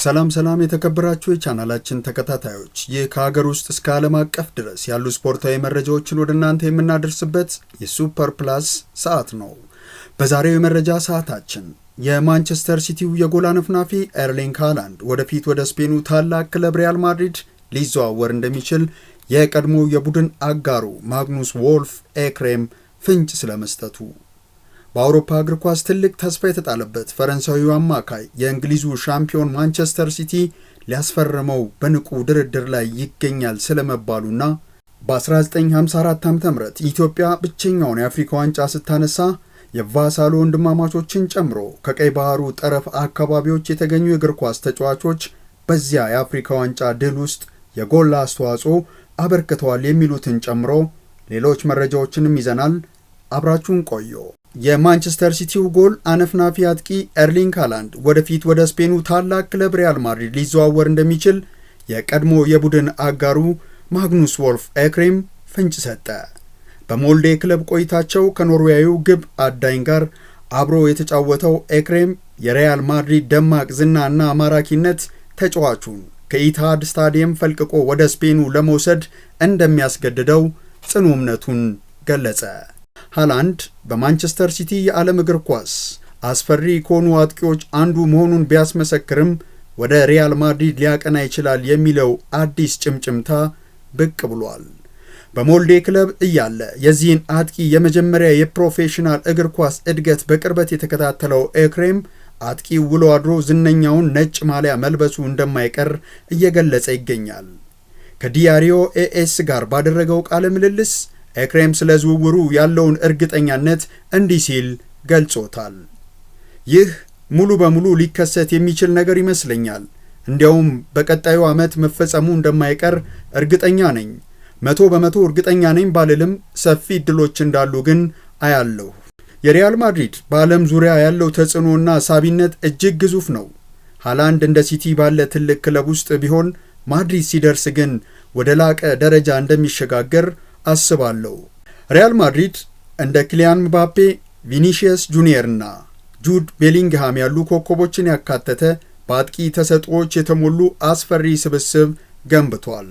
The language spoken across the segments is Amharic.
ሰላም ሰላም የተከበራችሁ የቻናላችን ተከታታዮች፣ ይህ ከሀገር ውስጥ እስከ ዓለም አቀፍ ድረስ ያሉ ስፖርታዊ መረጃዎችን ወደ እናንተ የምናደርስበት የሱፐር ፕላስ ሰዓት ነው። በዛሬው የመረጃ ሰዓታችን የማንቸስተር ሲቲው የጎል አነፍናፊ ኤርሊንግ ሃላንድ ወደፊት ወደ ስፔኑ ታላቅ ክለብ ሪያል ማድሪድ ሊዘዋወር እንደሚችል የቀድሞ የቡድን አጋሩ ማግኑስ ዎልፍ ኤክሬም ፍንጭ ስለመስጠቱ፣ በአውሮፓ እግር ኳስ ትልቅ ተስፋ የተጣለበት ፈረንሳዊው አማካይ የእንግሊዙ ሻምፒዮን ማንቸስተር ሲቲ ሊያስፈርመው በንቁ ድርድር ላይ ይገኛል ስለመባሉና በ1954 ዓ.ም ኢትዮጵያ ብቸኛውን የአፍሪካ ዋንጫ ስታነሳ የቫሳሎ ወንድማማቾችን ጨምሮ ከቀይ ባህሩ ጠረፍ አካባቢዎች የተገኙ የእግር ኳስ ተጫዋቾች በዚያ የአፍሪካ ዋንጫ ድል ውስጥ የጎላ አስተዋጽኦ አበርክተዋል የሚሉትን ጨምሮ ሌሎች መረጃዎችንም ይዘናል። አብራችሁን ቆዩ። የማንቸስተር ሲቲው ጎል አነፍናፊ አጥቂ ኤርሊንግ ሃላንድ ወደፊት ወደ ስፔኑ ታላቅ ክለብ ሪያል ማድሪድ ሊዘዋወር እንደሚችል የቀድሞ የቡድን አጋሩ ማግኑስ ወልፍ ኤክሬም ፍንጭ ሰጠ። በሞልዴ ክለብ ቆይታቸው ከኖርዌያዊው ግብ አዳኝ ጋር አብሮ የተጫወተው ኤክሬም የሪያል ማድሪድ ደማቅ ዝናና ማራኪነት ተጫዋቹን ከኢትሃድ ስታዲየም ፈልቅቆ ወደ ስፔኑ ለመውሰድ እንደሚያስገድደው ጽኑ እምነቱን ገለጸ። ሃላንድ በማንቸስተር ሲቲ የዓለም እግር ኳስ አስፈሪ ከሆኑ አጥቂዎች አንዱ መሆኑን ቢያስመሰክርም፣ ወደ ሪያል ማድሪድ ሊያቀና ይችላል የሚለው አዲስ ጭምጭምታ ብቅ ብሏል። በሞልዴ ክለብ እያለ የዚህን አጥቂ የመጀመሪያ የፕሮፌሽናል እግር ኳስ እድገት በቅርበት የተከታተለው ኤክሬም አጥቂው ውሎ አድሮ ዝነኛውን ነጭ ማሊያ መልበሱ እንደማይቀር እየገለጸ ይገኛል። ከዲያሪዮ ኤኤስ ጋር ባደረገው ቃለ ምልልስ ኤክሬም ስለ ዝውውሩ ያለውን እርግጠኛነት እንዲህ ሲል ገልጾታል። "ይህ ሙሉ በሙሉ ሊከሰት የሚችል ነገር ይመስለኛል። እንዲያውም በቀጣዩ ዓመት መፈጸሙ እንደማይቀር እርግጠኛ ነኝ። 100% እርግጠኛ ነኝ ባልልም ሰፊ እድሎች እንዳሉ ግን አያለሁ። የሪያል ማድሪድ በዓለም ዙሪያ ያለው ተጽዕኖና ሳቢነት እጅግ ግዙፍ ነው። ሃላንድ እንደ ሲቲ ባለ ትልቅ ክለብ ውስጥ ቢሆን፣ ማድሪድ ሲደርስ ግን ወደ ላቀ ደረጃ እንደሚሸጋገር አስባለሁ። ሪያል ማድሪድ እንደ ኪሊያን ምባፔ፣ ቪኒሺየስ ጁኒየር እና ጁድ ቤሊንግሃም ያሉ ኮከቦችን ያካተተ በአጥቂ ተሰጥኦዎች የተሞሉ አስፈሪ ስብስብ ገንብቷል።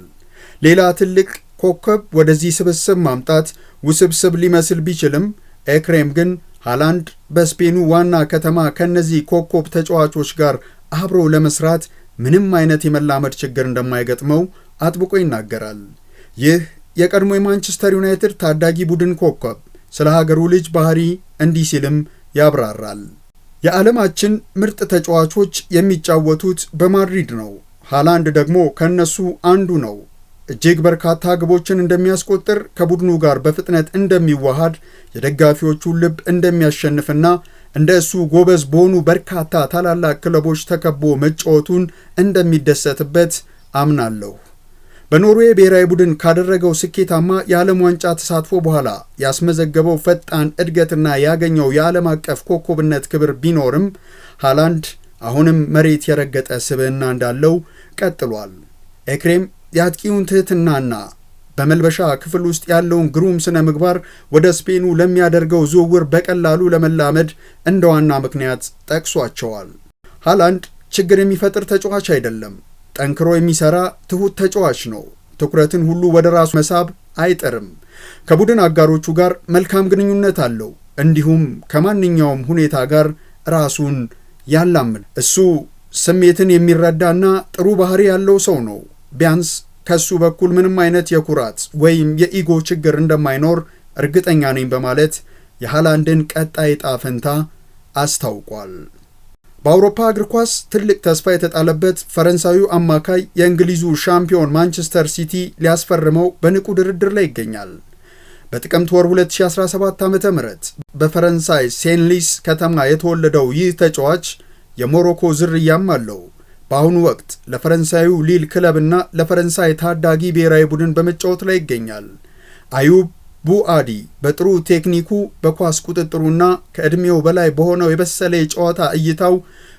ሌላ ትልቅ ኮከብ ወደዚህ ስብስብ ማምጣት ውስብስብ ሊመስል ቢችልም፣ ኤክሬም ግን ሃላንድ በስፔኑ ዋና ከተማ ከእነዚህ ኮከብ ተጫዋቾች ጋር አብሮ ለመስራት ምንም አይነት የመላመድ ችግር እንደማይገጥመው አጥብቆ ይናገራል። ይህ የቀድሞ የማንቸስተር ዩናይትድ ታዳጊ ቡድን ኮከብ ስለ ሀገሩ ልጅ ባህሪ እንዲህ ሲልም ያብራራል። "የዓለማችን ምርጥ ተጫዋቾች የሚጫወቱት በማድሪድ ነው። ሃላንድ ደግሞ ከእነሱ አንዱ ነው። እጅግ በርካታ ግቦችን እንደሚያስቆጥር፣ ከቡድኑ ጋር በፍጥነት እንደሚዋሃድ፣ የደጋፊዎቹን ልብ እንደሚያሸንፍና እንደ እሱ ጎበዝ በሆኑ በርካታ ታላላቅ ክለቦች ተከቦ መጫወቱን እንደሚደሰትበት አምናለሁ።" በኖርዌይ ብሔራዊ ቡድን ካደረገው ስኬታማ የዓለም ዋንጫ ተሳትፎ በኋላ ያስመዘገበው ፈጣን እድገትና ያገኘው የዓለም አቀፍ ኮከብነት ክብር ቢኖርም፣ ሃላንድ አሁንም መሬት የረገጠ ስብዕና እንዳለው ቀጥሏል። ኤክሬም የአጥቂውን ትህትናና በመልበሻ ክፍል ውስጥ ያለውን ግሩም ስነ ምግባር ወደ ስፔኑ ለሚያደርገው ዝውውር በቀላሉ ለመላመድ እንደ ዋና ምክንያት ጠቅሷቸዋል። "ሃላንድ ችግር የሚፈጥር ተጫዋች አይደለም። ጠንክሮ የሚሰራ ትሁት ተጫዋች ነው። ትኩረትን ሁሉ ወደ ራሱ መሳብ አይጥርም። ከቡድን አጋሮቹ ጋር መልካም ግንኙነት አለው። እንዲሁም ከማንኛውም ሁኔታ ጋር ራሱን ያላምዳል። እሱ ስሜትን የሚረዳና ጥሩ ባህሪ ያለው ሰው ነው። ቢያንስ ከሱ በኩል ምንም አይነት የኩራት ወይም የ ego ችግር እንደማይኖር እርግጠኛ ነኝ" በማለት የሃላንድን ቀጣይ ዕጣ ፈንታ አስታውቋል። በአውሮፓ እግር ኳስ ትልቅ ተስፋ የተጣለበት ፈረንሳዊው አማካይ የእንግሊዙ ሻምፒዮን ማንቸስተር ሲቲ ሊያስፈርመው በንቁ ድርድር ላይ ይገኛል። በጥቅምት ወር 2017 ዓ.ም በፈረንሳይ ሴንሊስ ከተማ የተወለደው ይህ ተጫዋች የሞሮኮ ዝርያም አለው። በአሁኑ ወቅት ለፈረንሳዩ ሊል ክለብ እና ለፈረንሳይ ታዳጊ ብሔራዊ ቡድን በመጫወት ላይ ይገኛል። አዩብ ቡአዲ በጥሩ ቴክኒኩ፣ በኳስ ቁጥጥሩና ከዕድሜው በላይ በሆነው የበሰለ የጨዋታ እይታው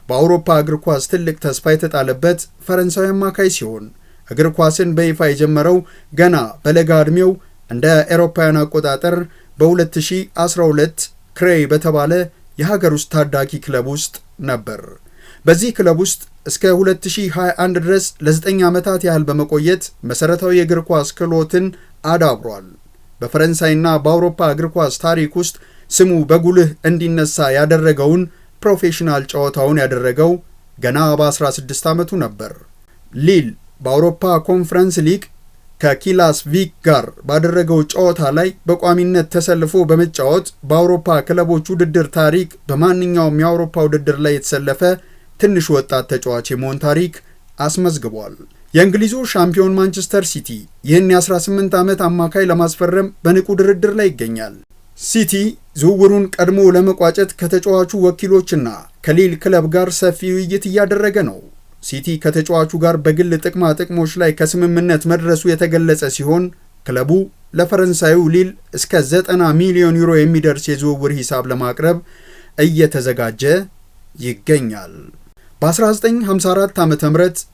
በአውሮፓ እግር ኳስ ትልቅ ተስፋ የተጣለበት ፈረንሳዊ አማካይ ሲሆን፣ እግር ኳስን በይፋ የጀመረው ገና በለጋ ዕድሜው እንደ ኤሮፓውያን አቆጣጠር በ2012 ክሬይ በተባለ የሀገር ውስጥ ታዳጊ ክለብ ውስጥ ነበር። በዚህ ክለብ ውስጥ እስከ 2021 ድረስ ለ9 ዓመታት ያህል በመቆየት መሠረታዊ የእግር ኳስ ክህሎትን አዳብሯል። በፈረንሳይና በአውሮፓ እግር ኳስ ታሪክ ውስጥ ስሙ በጉልህ እንዲነሳ ያደረገውን ፕሮፌሽናል ጨዋታውን ያደረገው ገና በ16 ዓመቱ ነበር። ሊል በአውሮፓ ኮንፈረንስ ሊግ ከኪላስቪክ ጋር ባደረገው ጨዋታ ላይ በቋሚነት ተሰልፎ በመጫወት በአውሮፓ ክለቦች ውድድር ታሪክ በማንኛውም የአውሮፓ ውድድር ላይ የተሰለፈ ትንሹ ወጣት ተጫዋች የመሆን ታሪክ አስመዝግቧል። የእንግሊዙ ሻምፒዮን ማንቸስተር ሲቲ ይህን የ18 ዓመት አማካይ ለማስፈረም በንቁ ድርድር ላይ ይገኛል። ሲቲ ዝውውሩን ቀድሞ ለመቋጨት ከተጫዋቹ ወኪሎችና ከሊል ክለብ ጋር ሰፊ ውይይት እያደረገ ነው። ሲቲ ከተጫዋቹ ጋር በግል ጥቅማ ጥቅሞች ላይ ከስምምነት መድረሱ የተገለጸ ሲሆን፣ ክለቡ ለፈረንሳዩ ሊል እስከ 90 ሚሊዮን ዩሮ የሚደርስ የዝውውር ሂሳብ ለማቅረብ እየተዘጋጀ ይገኛል። በ1954 ዓ ም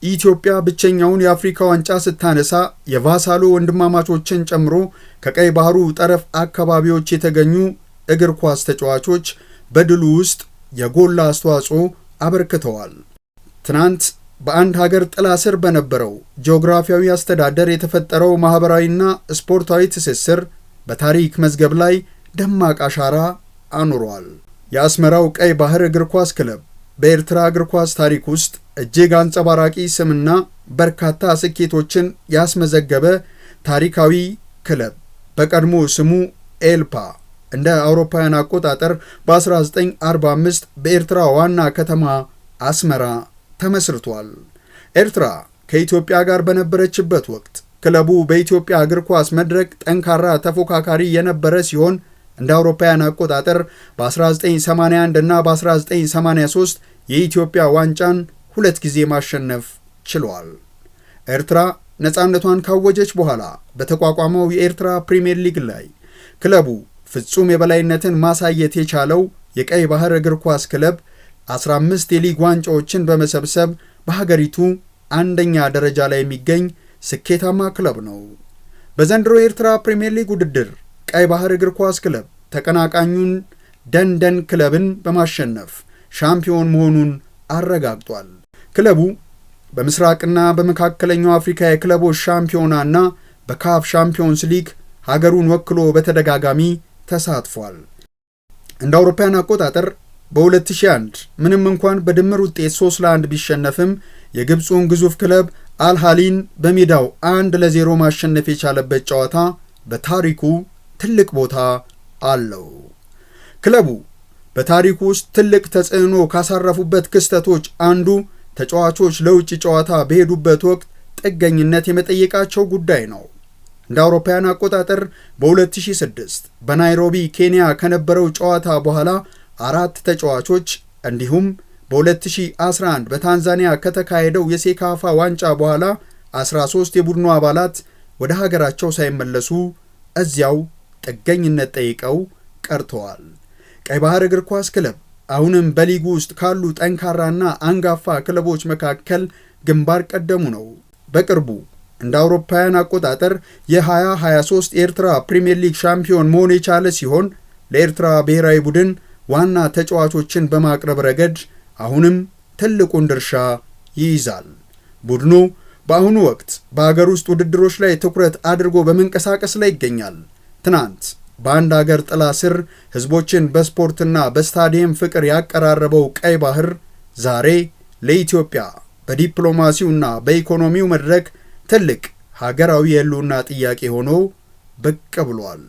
ኢትዮጵያ ብቸኛውን የአፍሪካ ዋንጫ ስታነሳ የቫሳሎ ወንድማማቾችን ጨምሮ ከቀይ ባህሩ ጠረፍ አካባቢዎች የተገኙ እግር ኳስ ተጫዋቾች በድሉ ውስጥ የጎላ አስተዋጽኦ አበርክተዋል። ትናንት በአንድ ሀገር ጥላ ስር በነበረው ጂኦግራፊያዊ አስተዳደር የተፈጠረው ማኅበራዊና ስፖርታዊ ትስስር በታሪክ መዝገብ ላይ ደማቅ አሻራ አኑሯል። የአስመራው ቀይ ባህር እግር ኳስ ክለብ በኤርትራ እግር ኳስ ታሪክ ውስጥ እጅግ አንጸባራቂ ስምና በርካታ ስኬቶችን ያስመዘገበ ታሪካዊ ክለብ፣ በቀድሞ ስሙ ኤልፓ፣ እንደ አውሮፓውያን አቆጣጠር በ1945 በኤርትራ ዋና ከተማ አስመራ ተመስርቷል። ኤርትራ ከኢትዮጵያ ጋር በነበረችበት ወቅት ክለቡ በኢትዮጵያ እግር ኳስ መድረክ ጠንካራ ተፎካካሪ የነበረ ሲሆን፣ እንደ አውሮፓውያን አቆጣጠር በ1981 እና በ1983 የኢትዮጵያ ዋንጫን ሁለት ጊዜ ማሸነፍ ችሏል። ኤርትራ ነፃነቷን ካወጀች በኋላ በተቋቋመው የኤርትራ ፕሪምየር ሊግ ላይ ክለቡ ፍጹም የበላይነትን ማሳየት የቻለው የቀይ ባህር እግር ኳስ ክለብ 15 የሊግ ዋንጫዎችን በመሰብሰብ በሀገሪቱ አንደኛ ደረጃ ላይ የሚገኝ ስኬታማ ክለብ ነው። በዘንድሮ የኤርትራ ፕሪምየር ሊግ ውድድር ቀይ ባህር እግር ኳስ ክለብ ተቀናቃኙን ደንደን ክለብን በማሸነፍ ሻምፒዮን መሆኑን አረጋግጧል። ክለቡ በምስራቅና በመካከለኛው አፍሪካ የክለቦች ሻምፒዮናና በካፍ ሻምፒዮንስ ሊግ ሀገሩን ወክሎ በተደጋጋሚ ተሳትፏል። እንደ አውሮፓውያን አቆጣጠር በ2001 ምንም እንኳን በድምር ውጤት 3-1 ቢሸነፍም የግብፁን ግዙፍ ክለብ አልሃሊን በሜዳው 1-0 ማሸነፍ የቻለበት ጨዋታ በታሪኩ ትልቅ ቦታ አለው። ክለቡ በታሪኩ ውስጥ ትልቅ ተጽዕኖ ካሳረፉበት ክስተቶች አንዱ ተጫዋቾች ለውጭ ጨዋታ በሄዱበት ወቅት ጥገኝነት የመጠየቃቸው ጉዳይ ነው። እንደ አውሮፓውያን አቆጣጠር በ2006 በናይሮቢ ኬንያ ከነበረው ጨዋታ በኋላ አራት ተጫዋቾች፣ እንዲሁም በ2011 በታንዛኒያ ከተካሄደው የሴካፋ ዋንጫ በኋላ 13 የቡድኑ አባላት ወደ ሀገራቸው ሳይመለሱ እዚያው ጥገኝነት ጠይቀው ቀርተዋል። ቀይ ባህር እግር ኳስ ክለብ አሁንም በሊጉ ውስጥ ካሉ ጠንካራና አንጋፋ ክለቦች መካከል ግንባር ቀደሙ ነው። በቅርቡ እንደ አውሮፓውያን አቆጣጠር የ2023 የኤርትራ ፕሪምየር ሊግ ሻምፒዮን መሆን የቻለ ሲሆን፣ ለኤርትራ ብሔራዊ ቡድን ዋና ተጫዋቾችን በማቅረብ ረገድ አሁንም ትልቁን ድርሻ ይይዛል። ቡድኑ በአሁኑ ወቅት በአገር ውስጥ ውድድሮች ላይ ትኩረት አድርጎ በመንቀሳቀስ ላይ ይገኛል። ትናንት በአንድ አገር ጥላ ስር ሕዝቦችን በስፖርትና በስታዲየም ፍቅር ያቀራረበው ቀይ ባህር ዛሬ ለኢትዮጵያ በዲፕሎማሲውና በኢኮኖሚው መድረክ ትልቅ ሀገራዊ የህልውና ጥያቄ ሆኖ ብቅ ብሏል።